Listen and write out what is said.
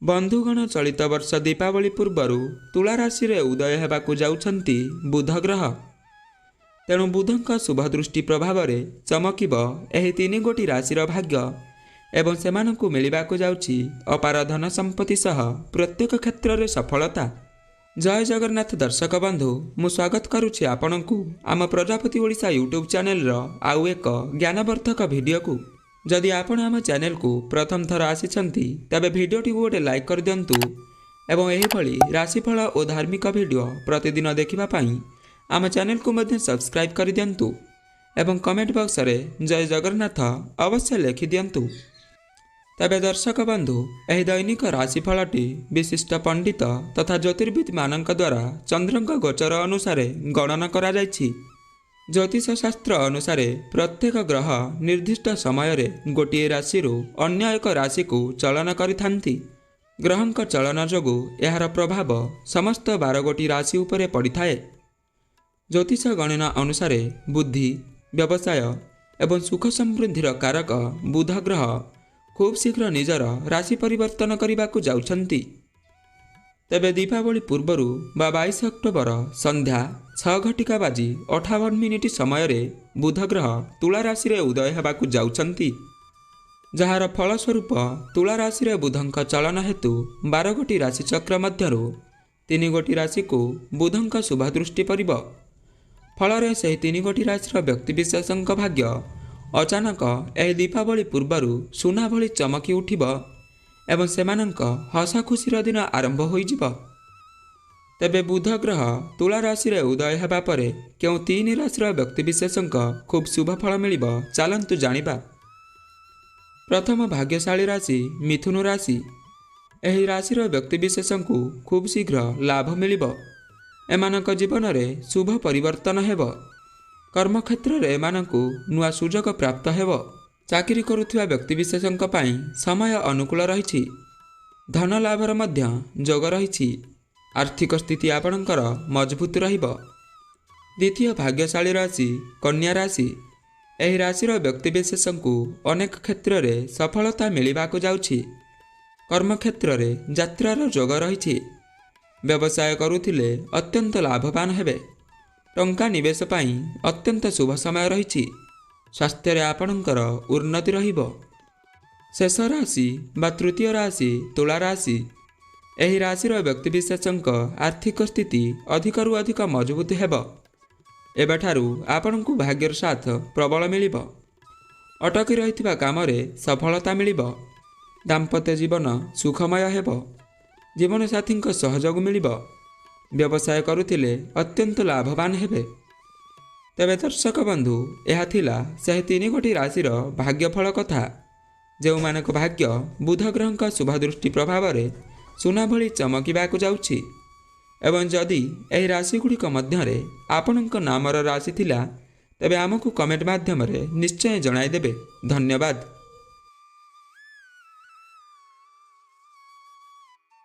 ବନ୍ଧୁଗଣ, ଚଳିତ ବର୍ଷ ଦୀପାବଳି ପୂର୍ବରୁ ତୁଳା ରାଶିରେ ଉଦୟ ହେବାକୁ ଯାଉଛନ୍ତି ବୁଧ ଗ୍ରହ। ତେଣୁ ବୁଧଙ୍କ ଶୁଭ ଦୃଷ୍ଟି ପ୍ରଭାବରେ ଚମକିବ ଏହି ତିନି ଗୋଟି ରାଶିର ଭାଗ୍ୟ ଏବଂ ସେମାନଙ୍କୁ ମିଳିବାକୁ ଯାଉଛି ଅପାର ଧନ ସମ୍ପତ୍ତି ସହ ପ୍ରତ୍ୟେକ କ୍ଷେତ୍ରରେ ସଫଳତା। ଜୟ ଜଗନ୍ନାଥ ଦର୍ଶକ ବନ୍ଧୁ, ମୁଁ ସ୍ୱାଗତ କରୁଛି ଆପଣଙ୍କୁ ଆମ ପ୍ରଜାପତି ଓଡ଼ିଶା ୟୁଟ୍ୟୁବ୍ ଚ୍ୟାନେଲର ଆଉ ଏକ ଜ୍ଞାନବର୍ଦ୍ଧକ ଭିଡ଼ିଓକୁ। ଯଦି ଆପଣ ଆମ ଚ୍ୟାନେଲକୁ ପ୍ରଥମ ଥର ଆସିଛନ୍ତି, ତେବେ ଭିଡ଼ିଓଟିକୁ ଗୋଟେ ଲାଇକ୍ କରିଦିଅନ୍ତୁ ଏବଂ ଏହିଭଳି ରାଶିଫଳ ଓ ଧାର୍ମିକ ଭିଡ଼ିଓ ପ୍ରତିଦିନ ଦେଖିବା ପାଇଁ ଆମ ଚ୍ୟାନେଲକୁ ମଧ୍ୟ ସବସ୍କ୍ରାଇବ୍ କରିଦିଅନ୍ତୁ ଏବଂ କମେଣ୍ଟ ବକ୍ସରେ ଜୟ ଜଗନ୍ନାଥ ଅବଶ୍ୟ ଲେଖିଦିଅନ୍ତୁ। ତେବେ ଦର୍ଶକ ବନ୍ଧୁ, ଏହି ଦୈନିକ ରାଶିଫଳଟି ବିଶିଷ୍ଟ ପଣ୍ଡିତ ତଥା ଜ୍ୟୋତିର୍ବିଦମାନଙ୍କ ଦ୍ୱାରା ଚନ୍ଦ୍ରଙ୍କ ଗୋଚର ଅନୁସାରେ ଗଣନା କରାଯାଇଛି। ଜ୍ୟୋତିଷ ଶାସ୍ତ୍ର ଅନୁସାରେ ପ୍ରତ୍ୟେକ ଗ୍ରହ ନିର୍ଦ୍ଦିଷ୍ଟ ସମୟରେ ଗୋଟିଏ ରାଶିରୁ ଅନ୍ୟ ଏକ ରାଶିକୁ ଚଳନ କରିଥାନ୍ତି। ଗ୍ରହଙ୍କ ଚଳନ ଯୋଗୁଁ ଏହାର ପ୍ରଭାବ ସମସ୍ତ 12 ଗୋଟି ରାଶି ଉପରେ ପଡ଼ିଥାଏ। ଜ୍ୟୋତିଷ ଗଣନା ଅନୁସାରେ ବୁଦ୍ଧି, ବ୍ୟବସାୟ ଏବଂ ସୁଖ ସମୃଦ୍ଧିର କାରକ ବୁଧ ଗ୍ରହ ଖୁବ୍ ଶୀଘ୍ର ନିଜର ରାଶି ପରିବର୍ତ୍ତନ କରିବାକୁ ଯାଉଛନ୍ତି। ତେବେ ଦୀପାବଳି ପୂର୍ବରୁ ବା 22 ଅକ୍ଟୋବର ସନ୍ଧ୍ୟା 6 ଘଟିକା ବାଜି 58 ମିନିଟ୍ ସମୟରେ ବୁଧ ଗ୍ରହ ତୁଳା ରାଶିରେ ଉଦୟ ହେବାକୁ ଯାଉଛନ୍ତି, ଯାହାର ଫଳସ୍ୱରୂପ ତୁଳା ରାଶିରେ ବୁଧଙ୍କ ଚଳନ ହେତୁ 12 ଗୋଟି ରାଶିଚକ୍ର ମଧ୍ୟରୁ 3 ଗୋଟି ରାଶିକୁ ବୁଧଙ୍କ ଶୁଭ ଦୃଷ୍ଟି ପଡ଼ିବ। ଫଳରେ ସେହି 3 ଗୋଟି ରାଶିର ବ୍ୟକ୍ତିବିଶେଷଙ୍କ ଭାଗ୍ୟ ଅଚାନକ ଏହି ଦୀପାବଳି ପୂର୍ବରୁ ସୁନା ଭଳି ଚମକି ଉଠିବ ଏବଂ ସେମାନଙ୍କ ହସ ଖୁସିର ଦିନ ଆରମ୍ଭ ହୋଇଯିବ। ତେବେ ବୁଧ ଗ୍ରହ ତୁଳା ରାଶିରେ ଉଦୟ ହେବା ପରେ କେଉଁ 3 ରାଶିର ବ୍ୟକ୍ତିବିଶେଷଙ୍କ ଖୁବ୍ ଶୁଭ ଫଳ ମିଳିବ, ଚାଲନ୍ତୁ ଜାଣିବା। ପ୍ରଥମ ଭାଗ୍ୟଶାଳୀ ରାଶି ମିଥୁନ ରାଶି। ଏହି ରାଶିର ବ୍ୟକ୍ତିବିଶେଷଙ୍କୁ ଖୁବ୍ ଶୀଘ୍ର ଲାଭ ମିଳିବ। ଏମାନଙ୍କ ଜୀବନରେ ଶୁଭ ପରିବର୍ତ୍ତନ ହେବ। କର୍ମକ୍ଷେତ୍ରରେ ଏମାନଙ୍କୁ ନୂଆ ସୁଯୋଗ ପ୍ରାପ୍ତ ହେବ। ଚାକିରି କରୁଥିବା ବ୍ୟକ୍ତିବିଶେଷଙ୍କ ପାଇଁ ସମୟ ଅନୁକୂଳ ରହିଛି। ଧନ ଲାଭର ମଧ୍ୟ ଯୋଗ ରହିଛି। ଆର୍ଥିକ ସ୍ଥିତି ଆପଣଙ୍କର ମଜବୁତ ରହିବ। ଦ୍ୱିତୀୟ ଭାଗ୍ୟଶାଳୀ ରାଶି କନ୍ୟା ରାଶି। ଏହି ରାଶିର ବ୍ୟକ୍ତିବିଶେଷଙ୍କୁ ଅନେକ କ୍ଷେତ୍ରରେ ସଫଳତା ମିଳିବାକୁ ଯାଉଛି। କର୍ମକ୍ଷେତ୍ରରେ ଯାତ୍ରାର ଯୋଗ ରହିଛି। ବ୍ୟବସାୟ କରୁଥିଲେ ଅତ୍ୟନ୍ତ ଲାଭବାନ ହେବେ। ଟଙ୍କା ନିବେଶ ପାଇଁ ଅତ୍ୟନ୍ତ ଶୁଭ ସମୟ ରହିଛି। ସ୍ୱାସ୍ଥ୍ୟରେ ଆପଣଙ୍କର ଉନ୍ନତି ରହିବ। ଶେଷ ରାଶି ବା ତୃତୀୟ ରାଶି ତୁଳା ରାଶି। ଏହି ରାଶିର ବ୍ୟକ୍ତିବିଶେଷଙ୍କ ଆର୍ଥିକ ସ୍ଥିତି ଅଧିକରୁ ଅଧିକ ମଜବୁତ ହେବ। ଏବେଠାରୁ ଆପଣଙ୍କୁ ଭାଗ୍ୟର ସାଥ ପ୍ରବଳ ମିଳିବ। ଅଟକି ରହିଥିବା କାମରେ ସଫଳତା ମିଳିବ। ଦାମ୍ପତ୍ୟ ଜୀବନ ସୁଖମୟ ହେବ। ଜୀବନସାଥୀଙ୍କ ସହଯୋଗ ମିଳିବ। ବ୍ୟବସାୟ କରୁଥିଲେ ଅତ୍ୟନ୍ତ ଲାଭବାନ ହେବେ। ତେବେ ଦର୍ଶକ ବନ୍ଧୁ, ଏହା ଥିଲା ସେହି 3 ଗୋଟି ରାଶିର ଭାଗ୍ୟଫଳ କଥା, ଯେଉଁମାନଙ୍କ ଭାଗ୍ୟ ବୁଧ ଗ୍ରହଙ୍କ ଶୁଭ ଦୃଷ୍ଟି ପ୍ରଭାବରେ ସୁନା ଭଳି ଚମକିବାକୁ ଯାଉଛି। ଏବଂ ଯଦି ଏହି ରାଶିଗୁଡ଼ିକ ମଧ୍ୟରେ ଆପଣଙ୍କ ନାମର ରାଶି ଥିଲା, ତେବେ ଆମକୁ କମେଣ୍ଟ ମାଧ୍ୟମରେ ନିଶ୍ଚୟ ଜଣାଇଦେବେ। ଧନ୍ୟବାଦ।